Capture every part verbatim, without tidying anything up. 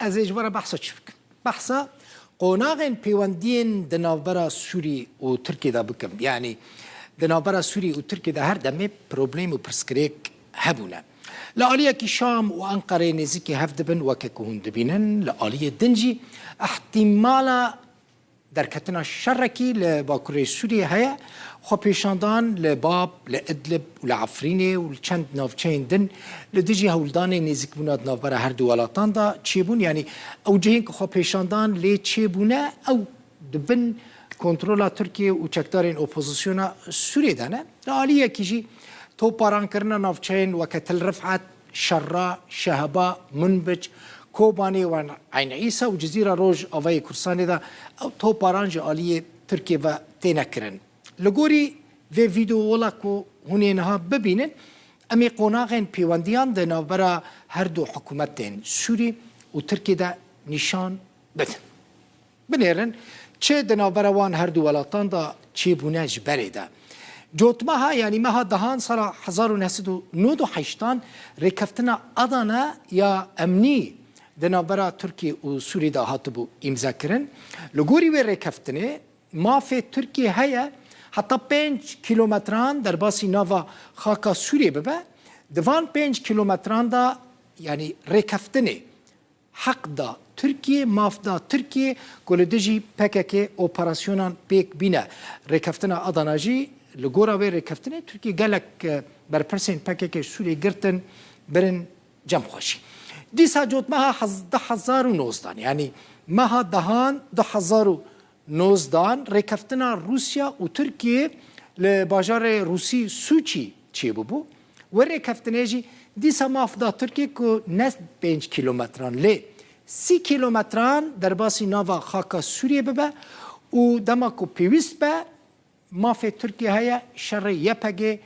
Ez ê ji we re behsa çi bikim? Behsa qonaxên pêwendiyên di navbera Sûrî û Tirkiyê de bikim. Yanî di navbera Sûrî û Tirkiyê de her demê problem û pirsgirêk hebûne. Li aliyekî Şam û Enqereyê nêzîkî hev dibin, weke ku hûn dibînin, li aliyê din jî ihtimala derketina şerekî li Bakurê Sûriyê heye. Xwepêşandan li Bab, li Idlib û li Efrînê û li çend navçeyên din li dijî hewldanên nêzîkbûna di navbera her du welatan de çêbûn. Yanî ew cihên ku xwepêşandan lê çêbûne, ew di bin kontrola Tirkiye û çekdarên opozisyona Sûriyê de ne. Li aliyekî jî toparan kirina navçeyên weke Til Rifet, Şerra, Şeheba, Munbic, Kobanê û Eyn Îsa û Cizîra Rojavayê Kurdistanê de ew toparan ji aliyê Tirkiyê ve têne kirin. Li gorî vê vîdeola ku hûn ê niha bibînin, em ê qonaxên pêwendiyan di navbera her du hikûmetên Sûrî û Tirkiyê de nîşan bidin. Binêrin, çi di navbera wan her du welatan de çêbûne ji berê de. Cotmeha, yanî meha dehan sala hezar û neh sed û nod û heştan rêkeftina Adana ya emnî di navbera Tirkiye û Sûriyê de hatibû îmzekirin. Li gorî wê rêkeftinê, mafê Tirkiyê heye heta pênc kîlometran derbasî nava xaka Sûriyê bibe. Di van pênc kîlometran de, yanî rêkeftinê, heq da Tirkiyê, maf da Tirkiyê ku li dijî P K K operasyonan pêk bîne. Rêkeftina Adana jî li gora wê rêkeftinê Tirkiye gelek, e, berpirsên P K K Sûriyê girtin, birin cem xwe jî. Dîsa cotmeha hez-, du hezar û nozdan, yanî meha dehan du hezar û nozdan rêkeftina Rûsya û Tirkiyê li bajarê Rûsî Sûçî çêbûbû. Wê rêkeftinê jî dîsa maf da Tirkiyê ku ne pênc kîlometran lê sî kîlometran derbasî nava xaka Sûriyê bibe û dema ku pêwîst be, mafê Tirkiyê heye şerê Y P G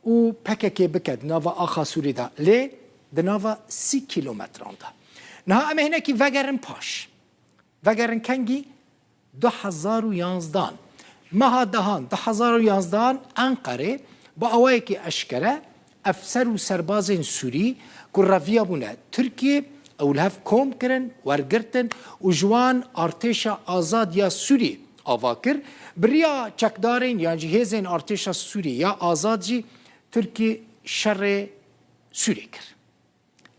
û P K K bike di nava axa Sûrî de. Lê di nava sî kîlometran de. Niha em ê hinekî vegerin paş. Vegerin kengî? Du hezar û yanzdan. Meha dehan du hezar û yanzdan Enqerê bi awayekî eşkere efser û serbazên Sûrî ku reviyabûne Tirkiyê, ew li hev kom kirin, wergirtin û ji wan artêşa azad ya Sûrî ava kir. Bi riya çekdarên yan jî hêzên artêşa Sûrî ya azad jî Tirkiyê şerê Sûrî kir.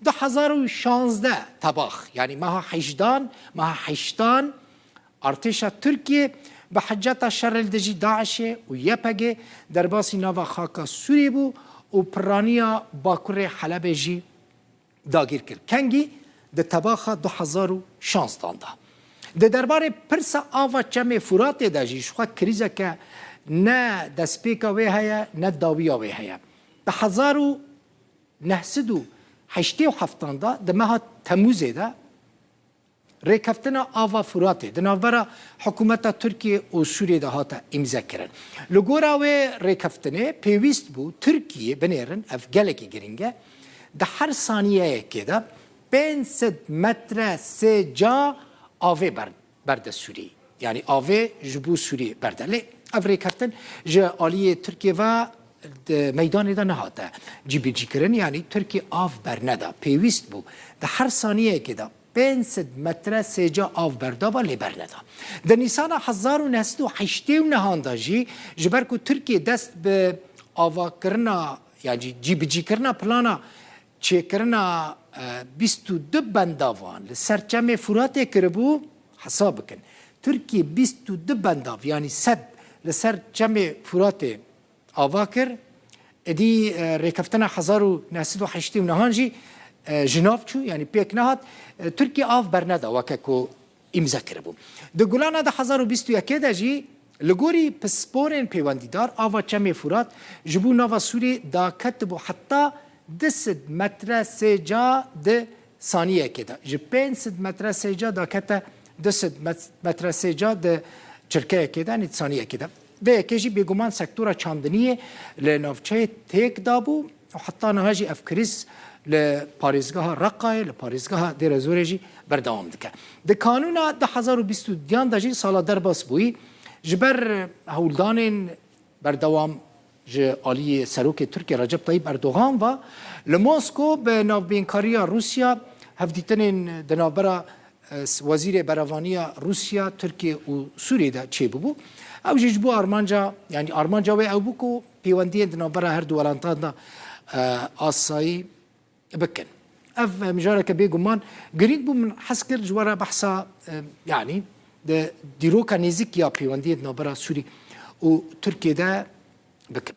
Du hezar û şazdeh tebax, yanî meha hejdan, meha heştan, artêşa Tirkiyê bi heceta şerê li dijî DAIŞê û Y P G derbasî nava xaka Sûriyê bû û piraniya bakurê Helebê jî dagîr kir. Kengî? Di tebaxa du hezar û şazdeh de. Di derbarê pirsa ava Çemê Furatê de jî ji xwe krîzeke ne destpêka wê heye, ne dawiya wê heye. Di hezar û neh sed û heştê û heftan de, di meha Temûzê de, rêkeftina ava Furatê di navbera hikûmeta Tirkiyê û Sûriyê de hate îmzekirin. Li gora wê rêkeftinê pêwîst bû Tirkiyê, binêrin, ev gelekî girîng e, di her saniyeyekê de pênc sed metre sêca avê ber, berde Sûriyê. Yanî avê ji bo Sûriyê berde. Lê ev rêkeftin ji aliyê Tirkiyê ve di meydanê de nehate cîbicîkirin, yanî Tirkiye av berneda. Pêwîst bû di her saniyeyekê de pênc sed metre sêca av berdaba, lê berneda. Di Nîsana hezar û neh sed û heştê û nehan de jî, ji ber ku Tirkiye dest bi avakirina, yan jî cîbicîkirina plana çêkirina, e, bîst û du bendavan li ser Çemê Furatê kiribû, hesab bikin. Tirkiye bîst û du bendav, yanî sed, li ser Çemê Furatê ava kir. Êdî, e, rêkeftina hezar û neh sed û heştê û nehan jî, e, ji nav çû, yanî pêk nehat. E, Tirkiye av berneda weke ku îmze kiribû. Di Gulana du hezar û bîst û yekê de jî li gorî pisporên pêwendîdar ava Çemê Furat ji bo nava Sûriyê daketibû heta du sed metre sêca di saniyekê de. Ji pênc sed metre sêca dakete du sed met-, metre sêca di çirkeyekê de, yanî di saniyekê de. Vê yekê jî bêguman sektora çandiniyê li navçeyê têk dabû û heta niha jî ev krîz li parêzgeha Reqayê, li parêzgeha Dêrezorê jî berdewam dike. Di Kanûna du hezar û bîst û duyan de jî sala derbas bûyî, ji ber hewldanên berdewam ji aliyê Serokê Tirkiyê Recep Tayyip Erdogan ve, li Mosko bi navbeynkariya Rûsya hevdîtinên di navbera e, wezîrê berevaniya Rûsya, Tirkiye û Sûriyê de çêbûbû. Ew jî ji bo armanca, yanî armanca wê ew bû ku pêwendiyên di navbera her du welantan de, e, asayî bikin. Ev, e, mijareke bêguman girîng bû, min hez kir ji we re behsa, e, yanî di dîroka nêzîk ya pêwendiyên di navbera Sûrî û Tirkiye de bikim.